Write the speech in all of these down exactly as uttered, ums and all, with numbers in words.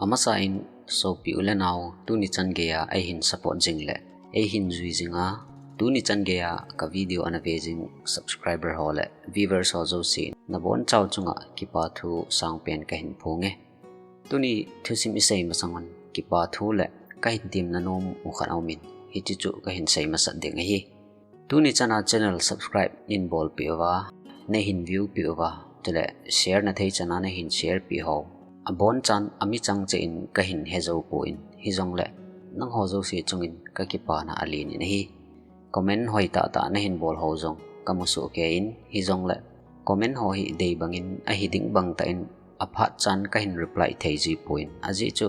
Amasa in sopi u le nau tuni chan geiya eihin support jing le eihin jui jinga, tuni chan geiya ka video ana ve jing subscriber ho le viewers ho jouse nabonchau chunga kipa thu sangpen kahin phonge. Tuni thusim isei masang un kipa thu le kahin temna nom u khat aumin, hiche chu kahin sei masat ding ahi. Tuni chana channel subscribe neihin bolpeh uva, neihin view peh uva, chule share nathei chana neihin share peh ho, abonchan ami chang cheh in kahin hejou poi, hijongle nangho jouse chungin kakipana alen in ahi. Comment hoitah tah neihin bol ho jong kamu soh kei in, hijongle comment ho hi dei bangin ahi ding bangtah in aphat chan kahin reply thei jipoi, ajeh chu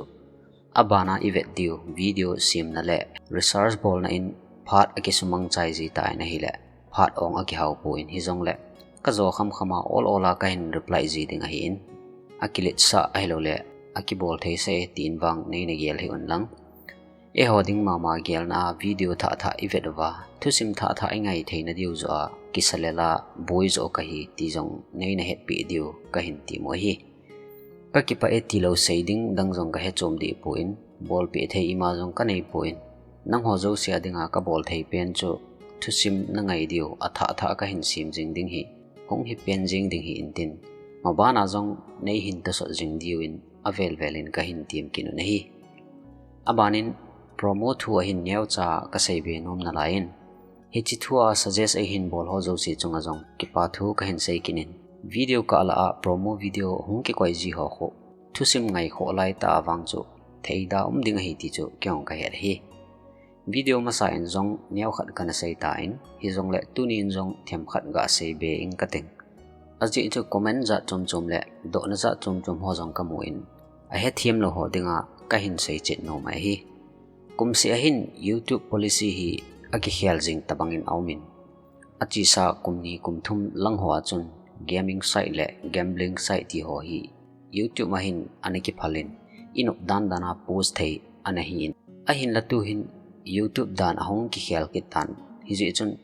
abana ivet diu video semna le research bolna in phat akisumang chai ji tan ahile phat ong akihau poi, hijongle kajo khamkhama ol ola kahin reply ji ding ahin, akiletsah ahilouleh akibol theisah e tin vang neina gel hih un lang. Eiho ding mama gelna a video thah thah ivet uva, thusim thah thah ingai theina diu joh a kisalela boi joh kahi ti jong neina hetpeh diu kahin tem u ahi. Kakipah e tilou sei ding dang jong kahe chom deh poi, bolpeh thei ima jong kanei poi. Nangho jouse a dinga kabol thei pen chu thusim nangai diu athah thah kahin sem jing ding hi, hung hi pen jing ding hi intin, mabana jong neihin tosot jing diuvin avel vel in kahin tem kit u ahi. Abanin promo thu ahin neocha kasei be nom nalai in, hiche thu a suggest eihin bol ho jouse chunga jong kipa thu kahin sei kit in, video kah lah a promo video hung kikoi ji ho khu thusim ngai khoh lai tah a vang chu theida um ding ahi ti chu kei jong kahet ahi. Video masa in jong neokhat kana sei tan, hijongle tuni in jong themkhat gasei be ing kating. Ajeh chu comment jat chom chom le dohna jat chom chom ho jong kamu in, ahethem lou ho dinga kahin seichet nom ahi. Kum seh ahin YouTube policy hi akikhel jing tobang in aumin, achesa kum ni kum thum lang ho a chun gaming site le gambling site ti ho hi YouTube ahin ana kiphal in, inop dan dan a post thei ana hi in, ahinla tuhin YouTube dan ahung kikhel kit tan, hijeh chun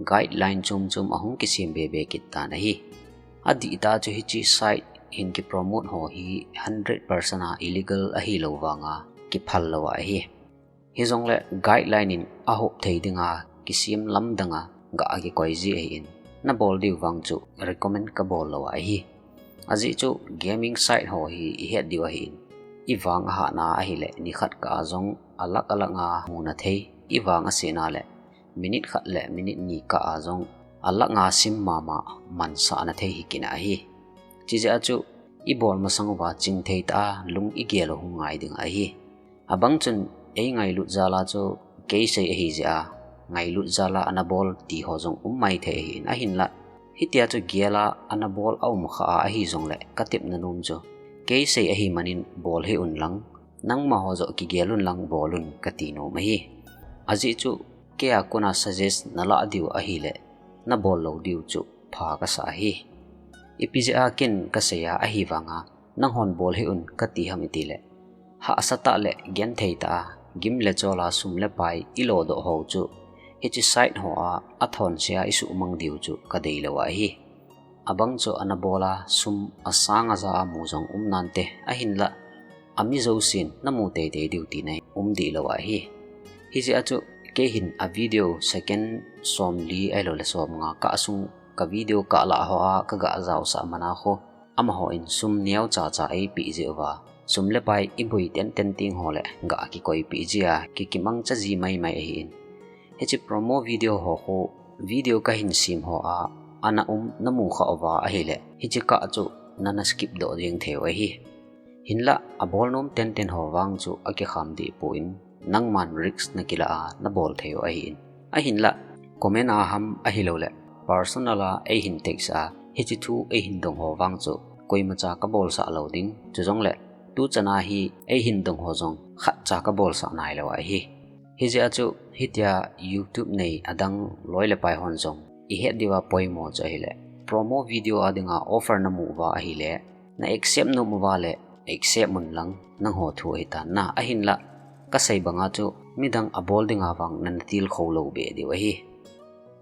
guideline chom chom ahung kisem be be kit tan ahi. Adih tah chu hiche site hin kipromote ho hi hundred percent a illegal ahilou vanga kiphal lou ahi. Hijongle guideline in ahop thei dinga kisem lamdanga ga akikoi ji ahin, nabol diu vang chu recommend kabol lou ahi. Ajeh chu gaming site ho hi ihet diu ahin, ivang ahahna ahile nikhat kah a jong alakh alakh nga muna thei, ivang asena le minute khat le minute ni kah a jong alakh nga sim mama mansahna thei hi kit ahi. Chijeh a chu ibol masang uva chingthei tah a lung igel u hung ngai ding ahi. Abang chun eingailut jal a chu keisei ahijeh a ngailut jal a ana bol ti ho jong um maithei ahin, ahinla hitia chu gel a ana bol aum kha a ahijongle katepna nom chu keisei ahi manin bol hih un lang, nangma ho joh kigel un lang bol un kati nom ahi. Ajeh chu keia kona suggest nalah diu ahile nabol lou diu chu pha kasah ahi. Ipi jeh a ken kasei a ahivanga nanghon bol hih un kati ham itile, hahsa tah le genthei tah a gim le chol a sum le pai ilodoh ho chu hiche site ho a athonse a isuhmang diu chu kadeilou ahi. Abang chu ana bol a sum asang aja a mu jong um nante, ahinla ami jousen namu teitei diu tina hi um dihlou ahi. Hijeh a chu keihin a video second somli ahiloule somnga kah sung ka video kah lah ho a kaga jaosah mana khu, amaho in sum neocha cha eipeh jeh uva sum le pai iboi tenten teng ho le ga kikoipeh jia kikimangcha ji maimai ahin, hiche promo video ho khu video kahin sem ho a ana um namu kha uva ahile hiche kah chu nana skip doh jeng thei u ahi. Hinla abolnom tenten ho vang chu akikham deh poi, nangman risk nakilah a nabol thei u ahin, ahinla comment a ham ahiloule personal a eihin text a hiche thu eihin dong ho vang chu koimacha kabolsah lou ding, chujongle tuchana hi eihin dong ho jong khatcha kabolsah nailou ahi. Hijeh a chu hitia YouTube nei adang loi le pai hon jong ihet diuva poimo chu ahile, promo video a dinga offer namu uva ahile na accept nom uva le accept un lang nangho thu ahitan na, ahinla kasei banga chu midang abol dinga vang nana tilkhou lou beh diu ahi.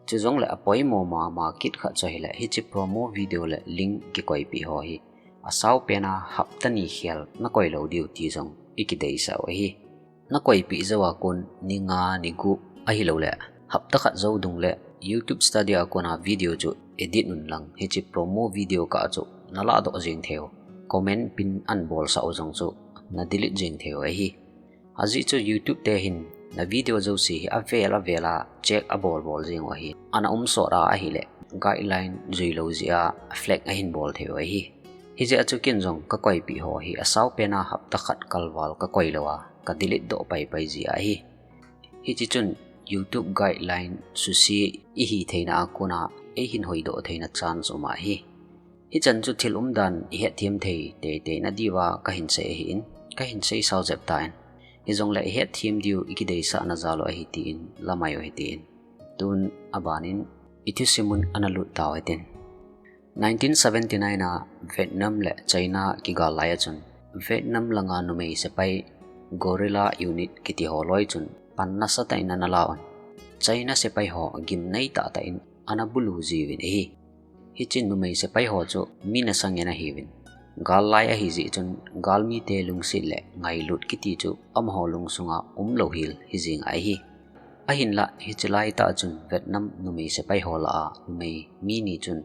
Chujongle apoimo mama kit khat chu ahile hiche promo video le link kikoipeh ho hi asao pena hapta ni khel nakoi lou diu ti jong ikideisah u ahi. Nakoipeh jou a kon ni nga ni gup ahilouleh hapta khat jou dung le YouTube studio a kona video chu edit un lang hiche promo video kah chu naladoh jeng thei u, comment pin ahin bolsah u jong chu nadelete jeng thei u ahi. Ajeh chu YouTube te hin na video jouse hi avel avel a check abol bol jeng u ahi. Ana um sot a ahileh guideline jui lou jeh a flag ahin bol thei u ahi. Hijeh a chu ken jong kakoipeh ho hi asao pena hapta khat kalval kakoi lou a kadelete doh paipai jeh ahi. Hiche chun YouTube guideline suse ihi theina a kona eihin hoidoh theina chance um ahi. Hichan chu thil umdan ihetthem thei teitei na diuva kahin sei ahin, kahin sei sao jep tan. Hijongle ihetthem diu ikideisah na jal u ahi tin lamai u hitin. Tun abanin ithusim un ana lut tau hitin. Nineteen seventy-nine a Vietnam le China kigal lai a chun Vietnam langa numei sepai Guerrilla Unit kiti ho loi chun pan nasatah in ana la un. China sepai ho gimnei tahtah in ana bulu jiuvin ahi. Hiche numei sepai ho chu mi nasa ngen ahiuvin. Gal lai ahi jeh chun galmite lungset le ngailut kiti chu amaho lungsunga umlou hel hijeng ahi. Ahinlah hiche laitah chun Vietnam numei sepai ho lah a numei mi ni chun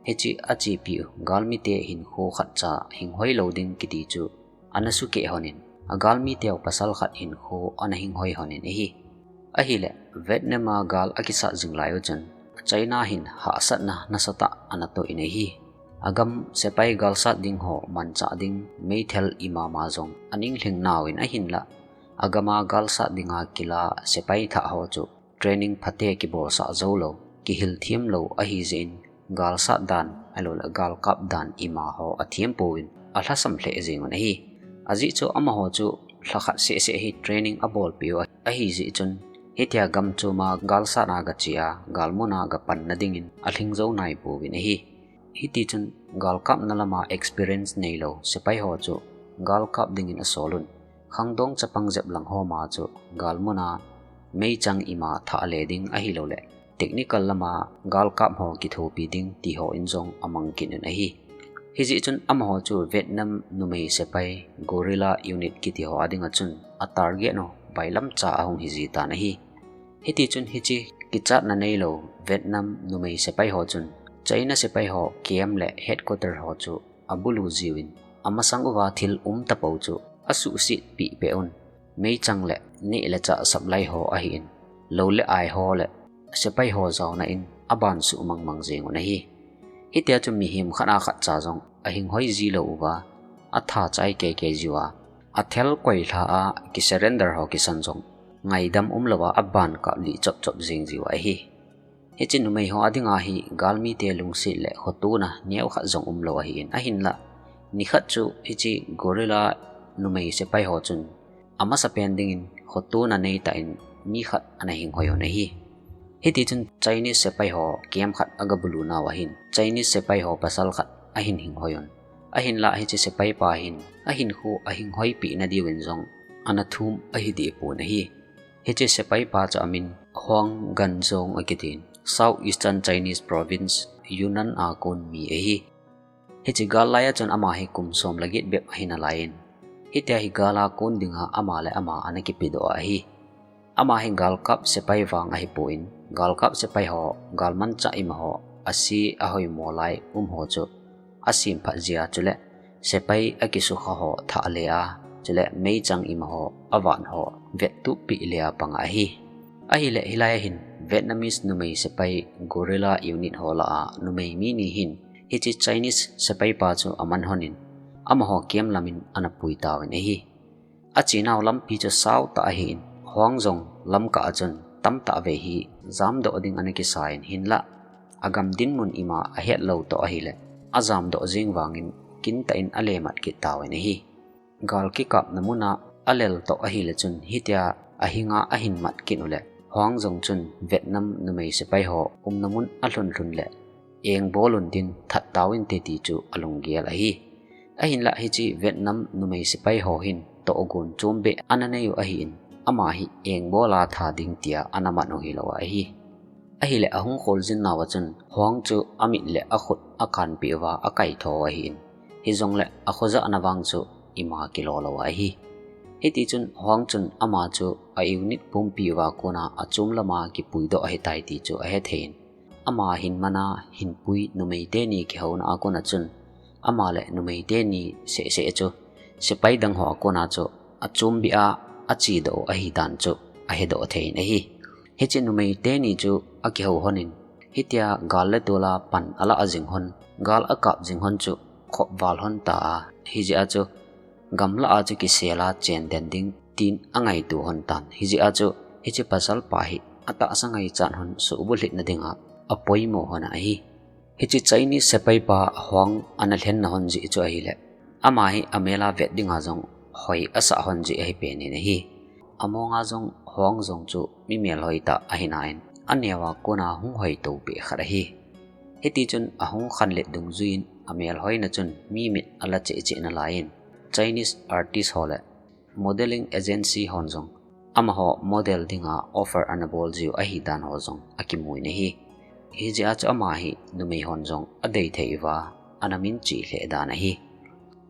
hiche achepi u galmite hinkho khatcha hinghoi lou ding kiti chu ana sukeh lhonin, agalmiteu pasal khat hinkho ana hinghoi lhonin ahi. Ahileh Vietnam a gal akisat jing lai u chun China hin hahsatna nasatah ana toh in ahi. Agam sepai galsat ding ho manchah ding meithal imama jong aning lhing nauvin ahinlah agama galsat dinga kila sepai thah ho chu training phate kibolsah joulou, kihilthem lou ahi jeh in galsat dan ahilouleh galkap dan ima ho athem pouvin alhasam lheh jeng un ahi. Ajeh chu amaho chu lhakhat sehseh hi training abolpeh u ahi jeh chun hitia gam choma galsat a gache a galmun a gapan nadingin alhing jou naipouvin ahi. Hitichun galkapna lama experience neilou sepai ho chu galkap dingin asol un. Khangdong chapang jep lang ho ma chu galmun a meichang ima thah le ding ahilouleh technical lama galkap ho kithopi ding ti ho in jong amang kit un ahi. Hijeh chun amaho chu Vietnam numei sepai Guerrilla Unit kiti ho adinga chun atarget u bailamcha ahung hiji tan ahi. Hitichun hiche kichatna neilou Vietnam numei sepai ho chun China sepai ho camp le headquarter ho chu abulu jiuvin, amasang uva thil umtapou chu asuhsetpeh peh un, meichang le neh le chah supply ho ahin, lou le ai ho le sepai ho jaona in aban suhmang mang jeng un ahi. Hitia chu mihem khat a khatcha jong ahinghoi jilou uva, atha chai keikei jiuva, athel koilha a kisurrender ho kisan jong ngaidam umlouva aban kaplih chopchop jeng jiu ahi. Hiche numei ho adinga hi galmite lungset le khotona neokhat jong umlou ahin, ahinlah nikhat chu hiche Guerrilla numei sepai ho chun amasapen dingin khotona neitah in mi khat ana hinghoi un ahi. Hitichun Chinese sepai ho camp khat agabulu nau ahin Chinese sepai ho pasal khat ahin hinghoi un. Ahinlah hiche sepaipa hin ahinkho ahinghoipeh nadiuvin jong ana thum ahidehpon ahi. Hiche sepaipa chu amin Huang Guanzhong akitin, South Eastern Chinese Province, Yunnan a kon mi ahi. Hiche gal lai a chun ama hi kum som le get bep ahi nalaiyin, hitia hi gal a kon dinga ama le ama ana kipedoh ahi. Ama hi galkap sepai vang ahipon, galkap sepai ho galmanchah ima ho ase ahoimo lai um ho chu asemphat jia, chule sepai akisukha ho thah le a, chule meichang ima ho avan ho vettuppeh le a panga ahi. Ahileh hilai a hin Vietnamese numei sepai Guerrilla Unit ho lah a numei mi ni hin hiche Chinese sepaipa chu aman lhonin, amaho camp lamin ana pui tauvin ahi. Achenau lampi chu saotah ahin, Huang jong lamkah a chun tamtah vei hi jamdoh ding ana kisan, hinlah agam dinmun ima ahetlou toh ahileh ajamdoh jeng vangin kintah in alemat kit tauvin ahi. Gal kikapna muna alel toh ahile chun hitia ahinga ahin mat kit uleh Huang jong chun Vietnam numei sepai ho umna mun alhun lhun leh engbol untin that tauvinte ti chu alunggel ahi. Ahinlah hiche Vietnam numei sepai ho hin tohgon chombeh ana nei u ahin, ama hi engbol a tha ding tia ana man u hilou ahi. Ahileh ahung kholjin nauva chun Huang chu amit le akhut akanpeh uva akaitho u ahin, Hijongle akhojahna vang chu ima kilou lou ahi. Hitichun Huang chun ama chu a unit pumpi uva kona achom lama kipuidoh ahitai ti chu ahethen, ama hin mana hinpui numei teni kihouna a kona chun ama le numei teni sehseh chu sepai dang ho a kona chu achom bia achedoh ahidan chu ahedoh thei in ahi. Hiche numei teni chu akihou honin, hitia gal le tol a pan alah jing hon, gal akap jing hon chu khopval hon ta a, hijeh a chu gamlah a chu kisel a chen den ding tin angaito hon tan. Hijeh a chu hiche pasal pa hi atahsa ngaichat hon suhbulhitna dinga apoimo hon ahi. Hiche Chinese sepai pa Huang ana lhenna hon jeh chu ahile, ama hi amel a vet dinga jong hoi asah hon jeh ahi penin ahi. Amonga jong Huang jong chu mi melhoi tah ahina in, aneo a kona hung hoi toupeh khat ahi. Hitichun ahung khanlet dungjuiyin amelhoina chun mi mit ala chehcheh nalaiyin, Chinese artist ho le modeling agency hon jong amaho model dinga offer ana bol jiu ahidan ho jong akimun ahi. Hijeh a chu ama hi numei hon jong adei thei uva ana minche lheh dan ahi.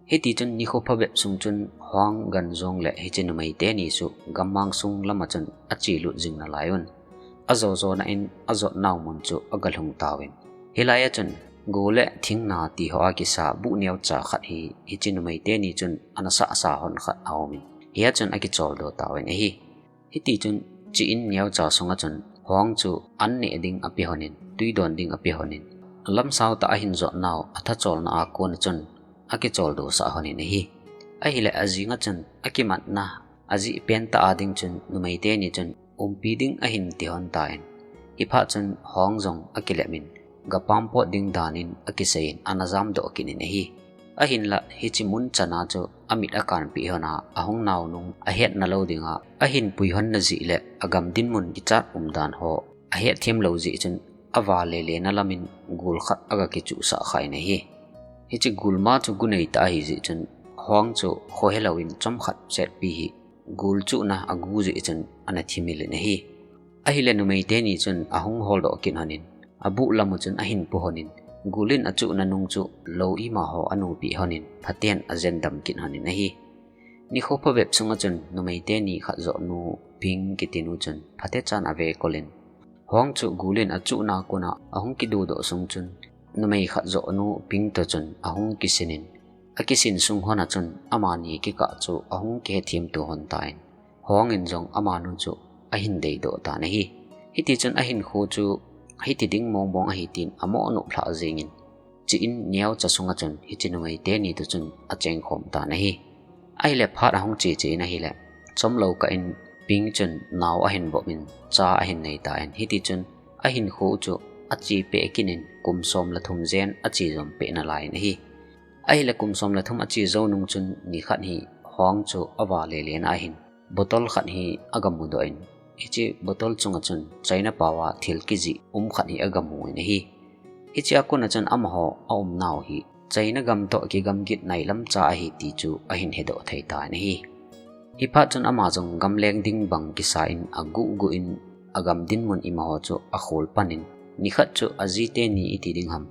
Hitichun nikho phabep sung chun Huang, Gan Jong le hiche numei teni chu gammang sung lama chun achelut jing nalaiyun, ajo jona in ajotnau mun chu agalhung tauvin. Hilai a chun gu le thingna ti ho a kisa buh neocha khat hi hiche numei teni chun ana sahsa hon khat aumin, hia chun akicholdo tauvin ahi. Hitichun hiche in neocha sunga chun Huang chu an neh ding ape honin, twi don ding ape honin, lamsao tah a ahin jotnau athacholna a kona chun akicholdo sah honin ahi. Ahile ajinga chun akimatna ajih pentah a ding chun numei teni chun umpi ding ahin ti hon tan. Hiphat chun Huang jong akilemin, gapam pot ding danin akiseiyin ana jamdoh kit in ahi. Ahinlah hiche mun chana chu amit akanpeh hon a, ahung naonung ahetna lou dinga ahinpui honna jeh le agam dinmun kichat umdan ho ahetthem lou jeh chun avalele na lamin gul khat agakichuhsah khan ahi. Hiche gul ma chu gu neitah ahijeh chun Huang chu khohelouvin chomkhat chetpi hi gul chuhna agu jeh chun ana thimil in ahi. Ahile numei teni chun ahung holdoh kit honin, abuh lamu chun ahin pu honin, gul in achuhna nung chu lou ima ho anupeh honin, phaten ajendam kit honin ahi. Nikho phabep sunga chun numei teni khat joh nu Ping kitinu chun phatechan avekolin, Huang chu gul in achuhna kona ahung kidudoh sung chun numei khat joh nu Ping toh chun ahung kisinin, akisin sung hon a chun amani kikah chu ahung kihetthemto hon tan, Huang in jong amanu chu ahin deidoh tan ahi. Hitichun ahinkho chu hiti ding mongmong ahi tin amoh nop lhah jengin, hiche in neocha sunga chun hiche numei teni toh chun achengkhom tan ahi. Ahile phat ahung cheche in ahile, chomlou kah in Ping chun nao ahin vopin cha ahin neitan, hitichun ahinkho chu ache peh kit in kum som le thum jen ache jom peh nalaiyin ahi. Ahile kum som le thum ache jou nung chun nikhat hi Huang chu avalele na ahin bottle khat hi agamudoh in, hiche bottle chunga chun China paova thil kijih um khat hi agamun ahi. Hiche a kona chun amaho aumnau hi China gam toh kigamgit nailam cha ahi ti chu ahin hedoh thei tan ahi. Hiphat chun ama jong gamleng ding bang kisa in aguh guh in agam dinmun imaho chu akhol panin, nikhat chu aji teni iti ding ham,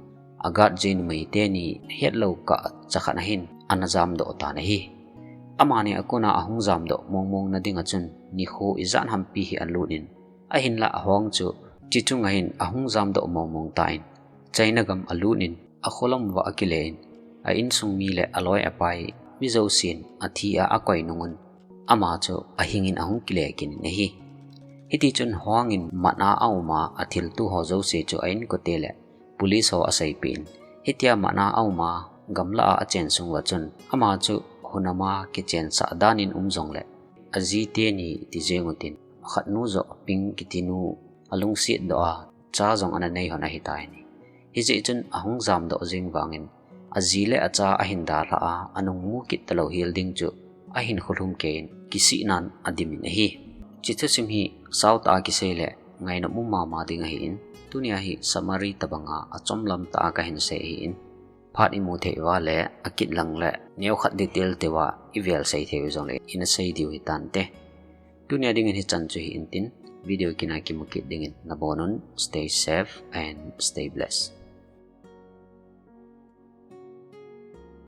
agatje numei teni hetlou kah cha khat ahin ana jamdoh tan ahi. Amani a kona ahung jamdoh mongmong na dinga chun nikho ijat hampi hi alut in, ahinlah Huang chu hiche chunga hin ahung jamdoh mongmong tan, China gam alut in, akholam uva akilen, a insung mi le aloi apai mi jousen athi a akoi nungun, ama chu ahingin ahung kile kit in ahi. Hitichun Huang in mat a auma athilto ho jouse chu a inkote le police ho aseipeh in, hitia mat a auma gamlah a achen sung uva chun ama chu hunama kichensah danin um jongle, aji teni ti jeng utin, khatnu joh Ping kitinu alungsetdoh a, cha jong ana nei hon ahitai. Hijeh chun ahung jamdoh jeng vangin, aji le acha ahin dalhah a, anung mu kit talou hel ding chu ahin kholhum keiyin kisihnan adimin ahi. Hiche thusim hi saotah a kisei le ngainop um mama ding ahin, tunia hi summary tobanga achomlam tah a kahin sei ahin, phat imu thei uva le akit lang le neokhat detail teuva ivel sei thei u jongle ina sei diu hitante. Tunia dingin hichan chu hi intin, video kina kimu kit dingin nabonun, stay safe and stay blessed.